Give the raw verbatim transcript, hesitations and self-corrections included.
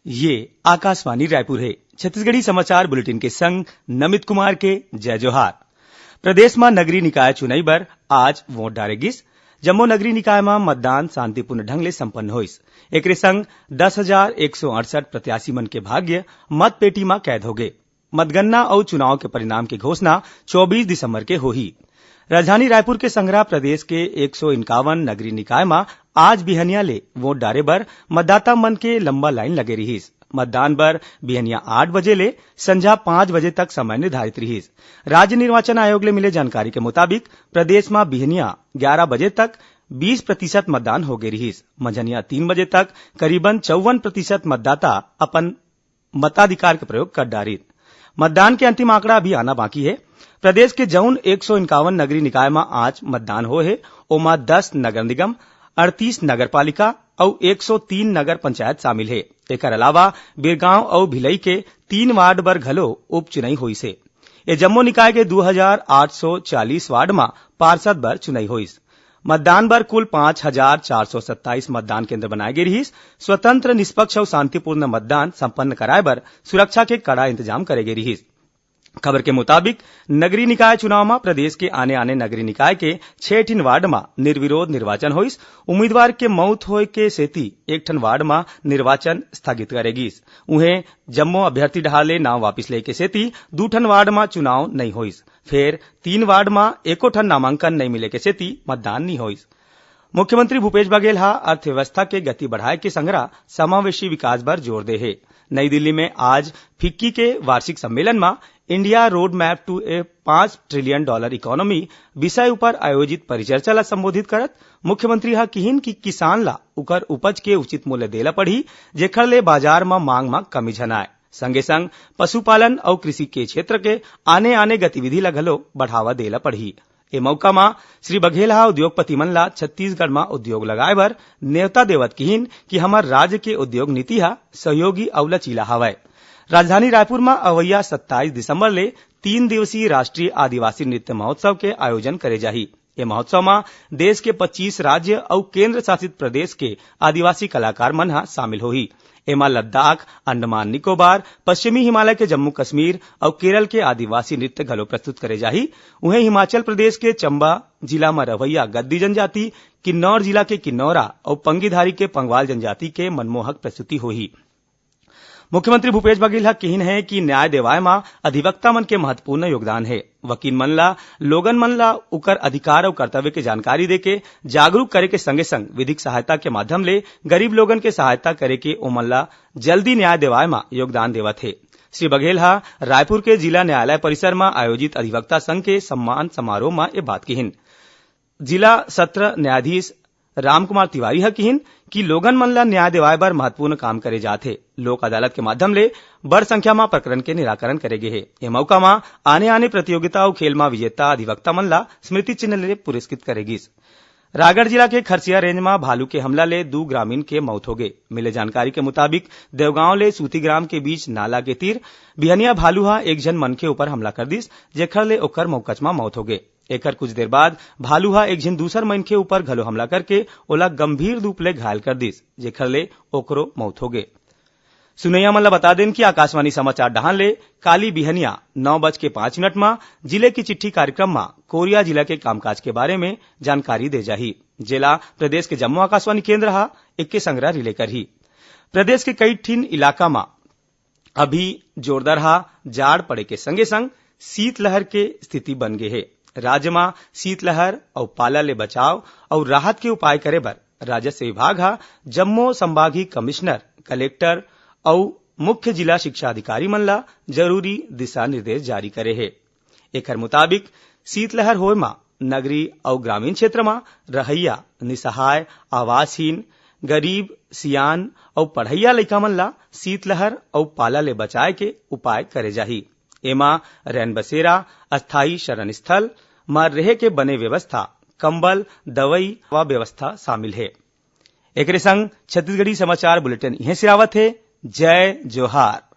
ये आकाशवाणी रायपुर हे। छत्तीसगढ़ी समाचार बुलेटिन के संग नमित कुमार के जय जोहार। प्रदेश म नगरीय निकाय चुनई बर आज वोट डारे गिस। जम्मो नगरीय निकाय म मतदान शांतिपूर्ण ढंग ले संपन्न होइस। एकरे संग दस हजार एक सौ अड़सठ प्रत्याशी मन के भाग्य मतपेटी म कैद होगे। मतगणना अउ चुनाव के परिणाम के घोषणा चौबीस दिसंबर के होही। राजधानी रायपुर के संघरा प्रदेश के एक सौ इक्यावन नगरीय निकाय म आज बिहनिया ले वोट डारे बर मतदाता मन के लंबा लाइन लगे रिहिस। मतदान बर बिहनिया आठ बजे ले संझा पाँच बजे तक समय निर्धारित रिहिस। राज्य निर्वाचन आयोग ले मिले जानकारी के मुताबिक प्रदेश म बिहनिया ग्यारह बजे तक बीस प्रतिशत मतदान होगे रिहिस। मंझनिया तीन बजे तक करीबन चौवन प्रतिशत मतदाता अपन मताधिकार के प्रयोग कर डारिन। मतदान के अंतिम आंकड़ा अभी आना बाकी हे। प्रदेश के जउन एक सौ इक्यावन नगरीय निकाय म आज मतदान होए हे, ओमा दस नगर निगम, अड़तीस नगर पालिका अउ एक सौ तीन नगर पंचायत शामिल हे। एकर अलावा बिरगांव अउ भिलई के तीन वार्ड बर घलो उपचुनई होइस हे। ए जम्मो निकाय के दू हजार आठ सौ चालीस वार्ड म पार्षद बर चुनई होइस। मतदान बर कुल पाँच हजार चार सौ सत्ताईस मतदान केंद्र बनाए गे रिहिस। स्वतंत्र, निष्पक्ष अउ शांतिपूर्ण मतदान संपन्न कराए बर सुरक्षा के कड़ा इंतजाम करे गे रिहिस। खबर के मुताबिक, नगरीय निकाय चुनाव म प्रदेश के आने-आने नगरीय निकाय के छह ठिन वार्ड म निर्विरोध निर्वाचन होइस। उम्मीदवार के मौत होए के सेती एक ठन वार्ड म निर्वाचन स्थगित करे गिस। उहें, जम्मो अभ्यर्थी डहार ले नांव वापिस लेके सेती दू ठन वार्ड म चुनाव नइ होइस। फेर तीन वार्ड म एको ठन नामांकन नइ मिले के सेती मतदान नइ होइस। मुख्यमंत्री भूपेश बघेल ह अर्थव्यवस्था के गति बढ़ाए के संघरा समावेशी विकास बर जोर दे हे। नई दिल्ली में आज फिक्की के वार्षिक सम्मेलन म India Roadmap to a पाँच ट्रिलियन डॉलर इकोनॉमी विषय ऊपर आयोजित परिचर्चा ला संबोधित करत मुख्यमंत्री ह किहिन कि किसान ला उकर उपज के उचित मूल्य देला पड़ही, जेखर ले बाजार म मांग म कमी झन आय। संगे संग पशुपालन अउ कृषि के क्षेत्र के आने-आने गतिविधि ला घलो बढ़ावा देला पड़ही। ए मौका म श्री बघेल ह उद्योगपति मन ला छत्तीसगढ़ म उद्योग लगाए बर नेवता देवत किहिन कि हमर राज्य के उद्योग नीति ह सहयोगी अउ लचीला हवय। राजधानी रायपुर म अवइया सत्ताईस दिसंबर ले तीन दिवसीय राष्ट्रीय आदिवासी नृत्य महोत्सव के आयोजन करे जाही। ए महोत्सव म देश के पच्चीस राज्य अउ केंद्र शासित प्रदेश के आदिवासी कलाकार मन ह शामिल होही। एमा लद्दाख, अंडमान निकोबार, पश्चिमी हिमालय के जम्मू कश्मीर अउ केरल के आदिवासी नृत्य घलो प्रस्तुत करे जाही। उहें, हिमाचल प्रदेश के चंबा जिला म रहवइया गद्दी जनजाति, किन्नौर जिला के किन्नौरा अउ पंगीधारी के पंगवाल जनजाति के मनमोहक प्रस्तुति होही। मुख्यमंत्री भूपेश बघेल ह किहिन हे कि न्याय देवाय म अधिवक्ता मन के महत्वपूर्ण योगदान हे। वकील मन ला लोगन मन ला उकर अधिकार अउ कर्तव्य के जानकारी देके जागरूक करे के संगे संग विधिक सहायता के माध्यम ले गरीब लोगन के सहायता करे के ओमन ला जल्दी न्याय देवाय म योगदान देवत हे। श्री बघेल ह रायपुर के जिला न्यायालय परिसर म आयोजित अधिवक्ता संघ के सम्मान समारोह म ए बात किहिन। जिला सत्र न्यायाधीश रामकुमार तिवारी ह किहिन कि लोगन मन ल न्याय देवाय बर महत्वपूर्ण काम करे जात हे। लोक अदालत के माध्यम ले बड़ संख्या म प्रकरण के निराकरण करे गे हे। ए मौका म आने-आने प्रतियोगिता अउ खेल म विजेता अधिवक्ता मन ल स्मृति चिन्ह ले पुरस्कृत करे गिस। रायगढ़ जिला के खरसिया रेंज म भालू के हमला ले दू ग्रामीण के मौत होगे। मिले जानकारी के मुताबिक, देवगांव ले सूतीग्राम के बीच नाला के तीर बिहनिया भालू ह एक झन मनखे ऊपर हमला कर दिस, जेखर ले ओकर मौकच म मौत होगे। एकर कुछ देर बाद भालू ह एक झिन दूसर मनखे ऊपर घलो हमला करके ओला गंभीर रूप ले घायल कर दिस, जेखर ले ओकरो मौत होगे। सुनैया मन ल बता देन कि आकाशवाणी समाचार डहान ले काली बिहनिया नौ बज के पाँच मिनट म जिले की चिट्ठी कार्यक्रम म कोरिया जिला के कामकाज के बारे में जानकारी दे जाही, जेला प्रदेश के जम्मो आकाशवाणी केंद्र ह एके संग रिले करही। प्रदेश के कई ठिन इलाका म अभी जोरदारहा जाड़ पड़े के संगे संग शीतलहर के स्थिति बन गे हे। राज्य म शीतलहर अउ पाला ले बचाव अउ राहत के उपाय करे बर राजस्व विभाग ह जम्मो संभागीय कमिश्नर, कलेक्टर अउ मुख्य जिला शिक्षा अधिकारी मन ल जरूरी दिशा निर्देश जारी करे हे। एखर मुताबिक शीतलहर होए म नगरीय अउ ग्रामीण क्षेत्र म रहइया निसहाय, आवासहीन, गरीब, सियान अउ पढ़इया लइका मन ल शीतलहर अउ पाला ले बचाए के उपाय करे जाही। एमा रैनबसेरा, अस्थायी शरण स्थल म रेहे के बने व्यवस्था, कंबल, दवई व व्यवस्था शामिल हे। एकरे संग छत्तीसगढ़ी समाचार बुलेटिन इहें सिरावत हे। जय जोहार।